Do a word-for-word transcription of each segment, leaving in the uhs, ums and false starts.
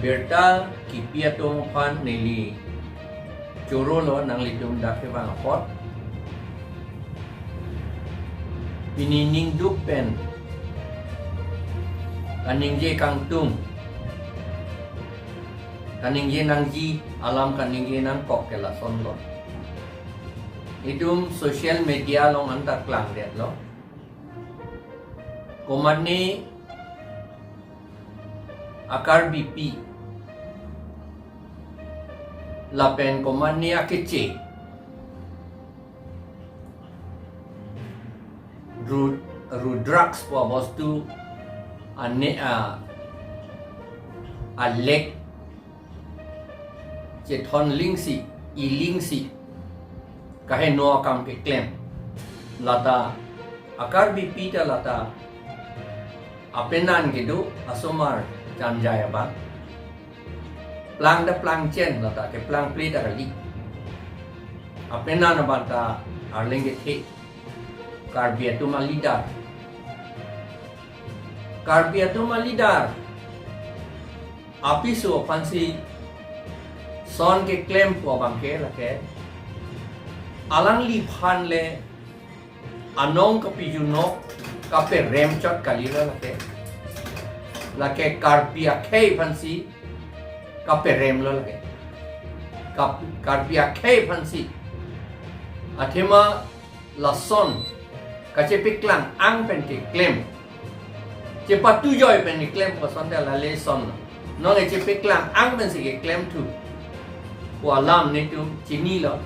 Birta kipi atum aphan neli chorolo nanglitum dak kevang apot. Pini ningduk pen kaningje kangtung, kaningje nangji alam kaningje nangkok ke lasonlo. Itum social media along anta klangdetlo. Komatne akarbipi lapen komatne akeche, Ru-, Rudraks pu abostu ane a, alek chethon lingsi, ilingsi, kaheno akam keklem. Lata akarbipi ta lata apenan kedo asomar chanjai abang. Plang ta plangchen, lata keplangple ta kali. Apenan abang ta arleng kethe. Karbi atum aleader. Karbi atum aleader apiso aphansi son keklem pu abang ke lake alangliphan le anong kapijunok kaperem chot kalilo lake. Lake Karbi akhei aphansi kaperemlo lake. Kap-, Karbi akhei aphansi. Athema lason kachepeklang ang pen keklem, chepatujoi pen keklem koson ta lale son. Non kachepeklang ang pensi keklem thu pu alam netum chinilo.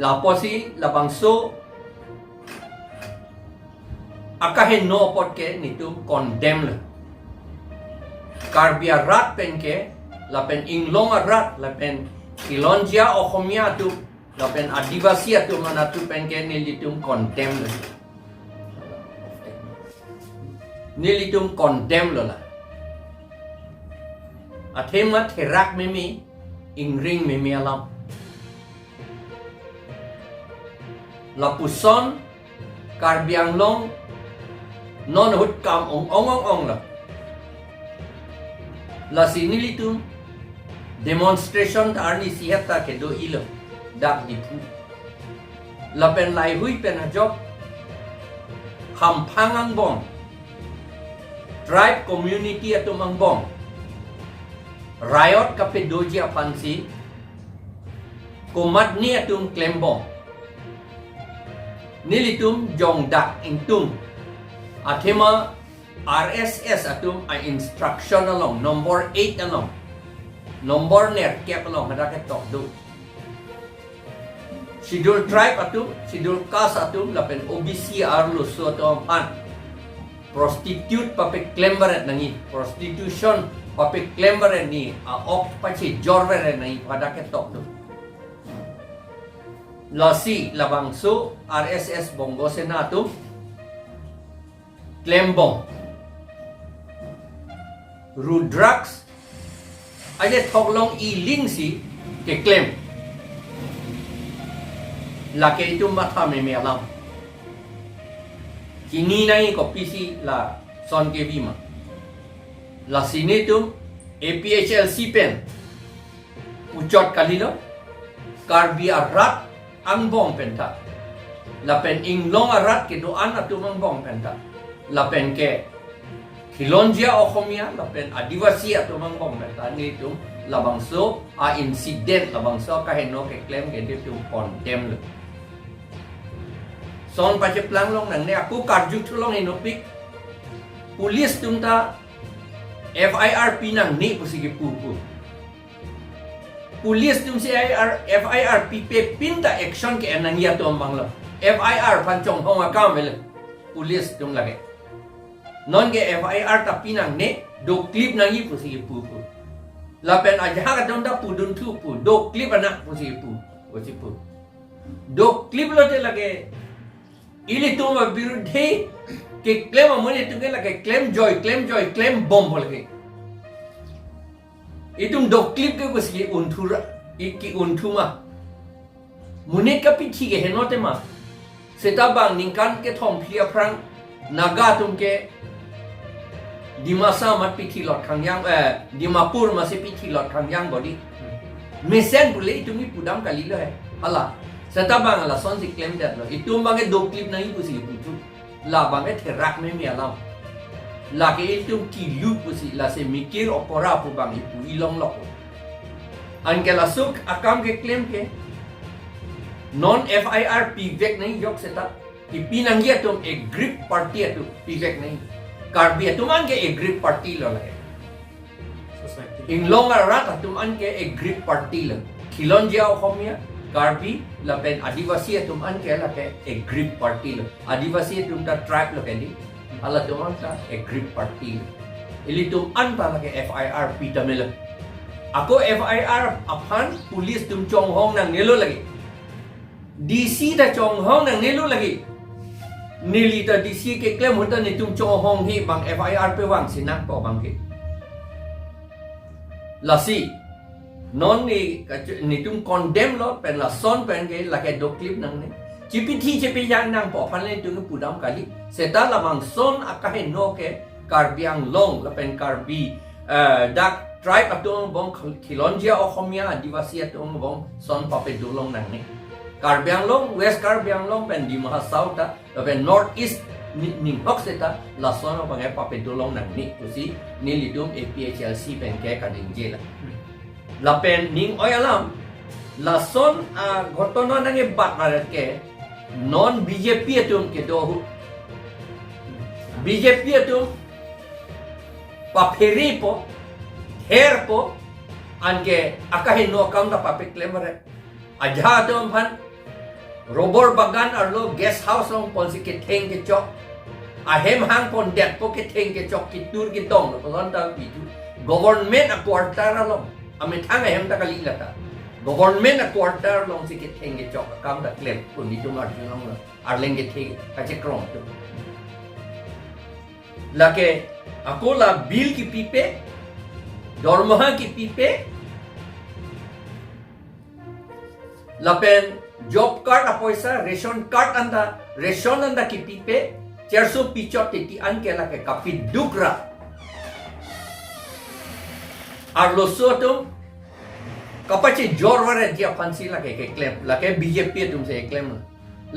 Lapusi labangso akaheno apot ke netum condemn lo. Karbi arat pen ke, lapen inglong arat, lapen Khilonjia Okhomia atum, lapen Adivasi atum anatthu pen ke nelitum condemn lo. Nelitum condemn lo la. Athema therak meme, ingring meme alam. Lapuson Karbi Anglong non ahut kam ong ong ong ong lo. Lasi nelitum demonstration ta arnisi heta kedo-ilo dak Diphu. Lapen laihui pen ajok hamphang angbong, tribe community atum angbong riot kapedoji aphansi komatne atum klembom. Nelitum jongdak ingtung. Athema R S S atum a-instruction along, number eight along, number nerkep along hadak ketok do. Schedule tribe atum, schedule caste atum, lapen O B C arloso atum aphan prostitute papeklem varet nangji, prostitution papeklem varet nangji, a-ok pachejor varet nangji pu hadak ketok do. Lasi labangso R S S Bongo Sena atum klembom. Rudraks aje thoklong ilingsi keklem. Lake itum matha meme alam. Chini nangji kopisi lason kebi ma. Lasi netum A P H L C pen puchot kalilo, Karbi arat angbong penta, lapen inglong arat kedo-an atum angbong penta, lapen ke Khilonjia Okhomia, lapen Adivasi atum angbong penta netum labangso a-incident, labangso akaheno keklem ke netum condemn lo. Son pacheplang long nangne, ako karju thulong henopik. Police atum ta F I R pi nangne pusi kepu pu. Police atumsi I R, F I R pipe pin ta action ke-en nangji atum abang lo. F I R aphan chonghong akam avelo. Police atum lake. Non ke F I R ta pi nangne, doklip nangji pusi kepu pu. Lapen ajahak atum ta pudun thu pu, doklip anak pusi kepu, pusi pu. Doklip lote lake ilitum abirudhe keklem amonit atum ke lake klemjoi, klemjoi, klembom bol ke. Itum doklip ke pusi ke-un thu ra, i ke-un thu ma. Monit kapithi keheno tema. Seta bang ningkan kethom phli aphrang Naga atum ke Dimasa amat pithi lot khangjang, eh, Dimapur amatsi pithi lot khangjang bodi. Mesen pule itum ipudam kalilo he. Hala. Seta bang lasonsi klemdetlo. Itum bang ke doklip nangji pusi ipu thu. La bang ke therak meme alam. Lake itum kilu pusi lasi mikir opora pu bang ipu ilonglok. Anke laso akam keklem ke non F I R pivek nangji jok seta. Ipi nangji atum aggrieved party atum pivek nangji. Karbi atum anke aggrieved party lo lake. Society. Inglong arat atum anke aggrieved party lo. Khilonjia Ohomia, Karbi, lapen Adivasi atum anke lake aggrieved party lo. Adivasi atum ta tribe lo kali. Halatum anta aggrieved party lo. Ilitum anta lake F I R pi tame lo. Ako F I R aphan police atum chonghong nangnelo lake. D C ta chonghong nangnelo lake. Neli ta D C keklem ahut ta netum chonghong he bang F I R pevangsi nangpo bang ke. Lasi non ne kache-, netum condemn lo pen lason pen ke lake doklip nangne. Chipithi chipijang nangpo aphan le netum pudam kali. Seta labangson akaheno ke Karbi Anglong lapen Karbi, eh, dak tribe atum angbong Khil-, Khilonjia Ohomia Adivasi atum angbong son papedo long nangne. Karbi Anglong, West Karbi Anglong pen Dima Hasao ta, lapen North East ni-, ninghok seta lason abang ke papedo long nangne pusi nelitum A P H L C pen ke kaningje la. Lapen ning oi alam, lason, ah, ghotona nangkebat varet ke non B J P atum kedo ahut. B J P atum papherepo, therpo, anke akaheno akam ta papeklem varet. Ajahak atum aphan rubber bagan arlo guest house along ponsi ketheng kechok. Ahem hang pondetpo ketheng kechok kitur kitong lo puson ta pi thu. Government a quarter along. Amethang ahem ta kali lata. Government a quarter alongsi ketheng kechok akam ta klem pu netum arjulong lo. Arleng kethe kachekrong atum. Lake ako la bill kipipe, dormoha kipipe, lapen job card apoisa, ration card anta, ration anta kipipe, cherso pichot titi anke lake kapiduk ra. Arloso atum kapachejor varetji aphansi lake keklem, lake B J P atumsi keklem.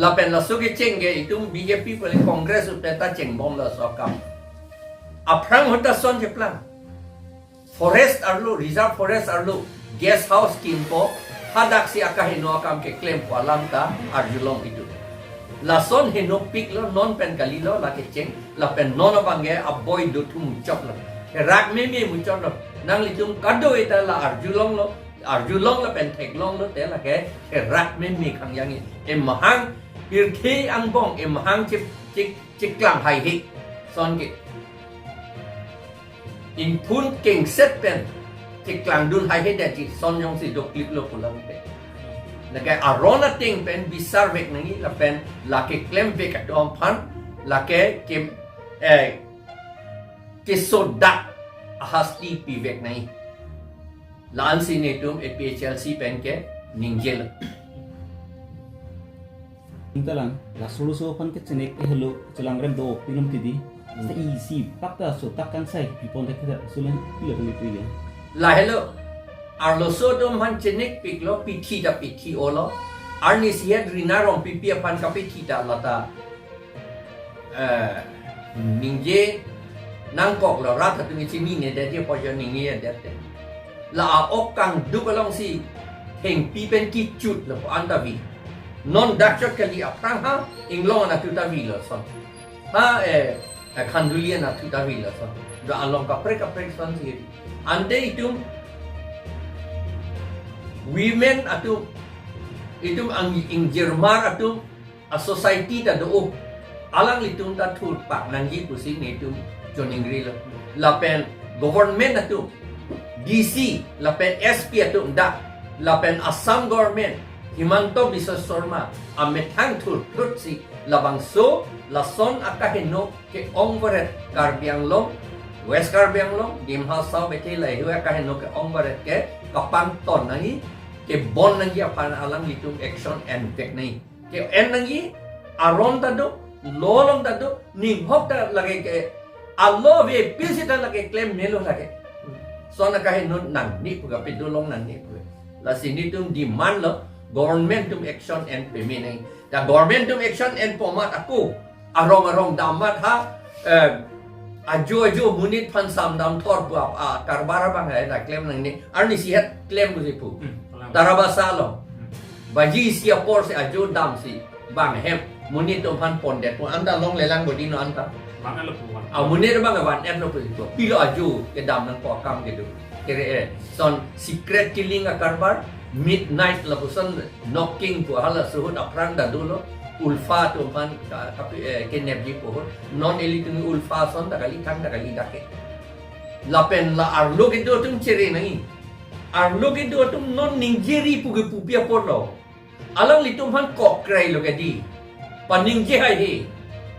Lapen laso kecheng ke itum B J P pale Congress upe ta chengbom laso akam. Aphrang ahut ta son cheplang. Forest arlo, reserve forest arlo, guest house kimpo, hadaksi akaheno akam keklempo alam ta arjulong itum. Lason henopik lo non pen kali lo la kecheng, lapen non abang ke aboi dothum muchot lo. Therak meme muchot lo. Nanglitum kado-eta la arjulong lo, arjulong lapen theklong lote lake therak meme khangjang. Emahang pirthe angbong emahang chip chik chiklang haihe. Son ke. Ingphun kengset pen chiklangdun haihedetji son jongsi doklip lo pulang te. Lake aron ateng pen bisar vek nangji lapen lake klemvek atum aphan lake kim, eh, kesodak ahasti pivek nangji. La-ansi netum A P H L C pen ke ningje lo. Intalang, laso arloso aphan ke chenek ke helo, chelang rem do pinum tidi. Hmm. Sa isi, pakta so, tak kangsai, pipon tek kita, sulen, pila pili pili. Lahelo, arloso atum aphan chenekpik lo, pithi ta pithi-o lo. Arnisi het Rina Rongpipi aphan kapithi ta lata. Eh, ningje nangkok lo rat atum isi nine det je pojo ningjedet te. La a-ok kangduk alongsi thengpi pen kichut lo pu anta vi. Non dak chot kali aphrang ha inglong anatthu ta vi lo son. Ha, eh, eh, Khanduli anatthu ta vi lo son. Do along kaprek kaprek sonsi. Ante itum women atum, itum ang ingjirmar atum, a society ta do, alanglitum ta thurpak nangji pusi netum choningri lo. Lapen government atum, D C, lapen S P atum dak, lapen Assam government, Himanta Biswa Sarma, amethang thurthrutsi, labangso, lason akaheno ke-ong varet Karbi Anglong, West Karbi Anglong, Dima Hasao Bethel lahei akaheno ke-ong varet ke kapangton nangji, kebon nangji aphan alanglitum action envek nangji. Ke-en nangji, aron ta do, law along ta do, ninghok ta lake ke Alo ve pisi ta lake klem melo lake. Son akahe non nangne pu kape dolong nangne pu. Lasi netum demand lo government atum action en peme nangji. Ta government atum action enpo amat ako arong arong dam amat ha, eh, ajo ajo monit aphan sam damthor pu ap-, a karbar abang hai la klem nangne. Arnisi het klem pusi pu. Hmm, kalang. Tarabasa along. Hmm. Baji isi apor si ajo damsi bang hem monit atum aphan pondet pu anta longle lang bodi non anta. Bang alo pu wan. A monit abang van-etlo pusi pu. Pilo ajo kedam nangkok akam kedo. Kere, eh, son secret killing akarbar, midnight lapuson knocking pu halaso ahut aphrang ta dolo. ULFA atum aphan ka-, kapi-, eh, kenepji pu ahut. Non ilitum ULFA ason ta kali, thang ta kali dak ke. Lapen la arlo kedo atum chere nangji. Arlo kedo atum non ningjeri pu kepu pi apotlo. Alanglitum aphan kokrei lo kedi. Paningje haihe.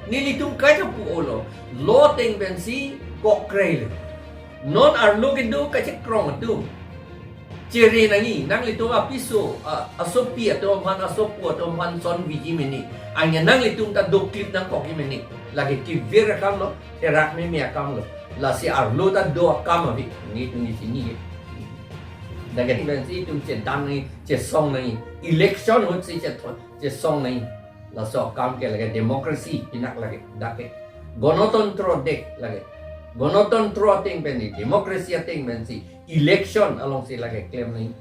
Nelitum kaita pu-olo. Lo ateng pensi kokrei lo. Non arlo kedo kachekrong atum chere nangji, nanglitum apiso, a, asopi atum aphan, asopo atum aphan son biji mene. Anya nanglitum ta doklip nangkokji mene. Lake kevir akam lo, therak meme akam lo. Lasi arlo ta do akam ave, netum chini. Dak ke pensi itum chedam nangji, chesong nangji. Election ahut si chetho-, chesong nangji. Laso akam ke lake democracy pinak lake, dak ke. Gonotontro dek lake. Gonotontro ateng pen ni, democracy ateng pensi election alongsi lake klem nangji.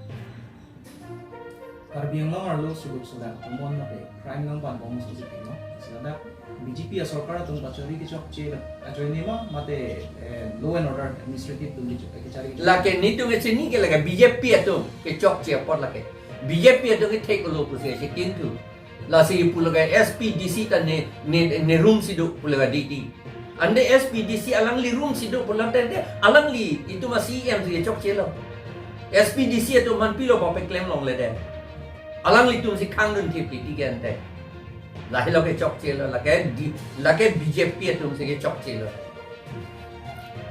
Karbi Anglong arlo suluk sulak tumon mate crime nangvanpo musi si pino. Sila dak BJP asorkar atum kachari kechokche ajoine ma mate, eh, law and order administrative atum kechok-, kachari kechok-. Lake netum kechini ke lake BJP atum kechokche apot lake. BJP atum kethek lo pusi si kintu. Lasi pu lake SPDC ta ne, ne, ne room si do pu lake didi. Ante SPDC alangli room si do pulote te alangli itum a CEM si chokchelo. SPDC atum aphan pilo papeklem longledet. Alanglitum si khangdun thip thip ti gente. Lahelo kechokchelo, lake di, lake BJP atum si kechokchelo.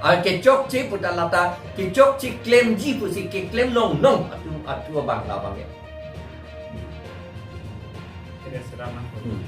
A kechokche puta lata, kechokche klemji pusi keklem longnong atum atu abang labang ya. Kere seram nang. Hmm.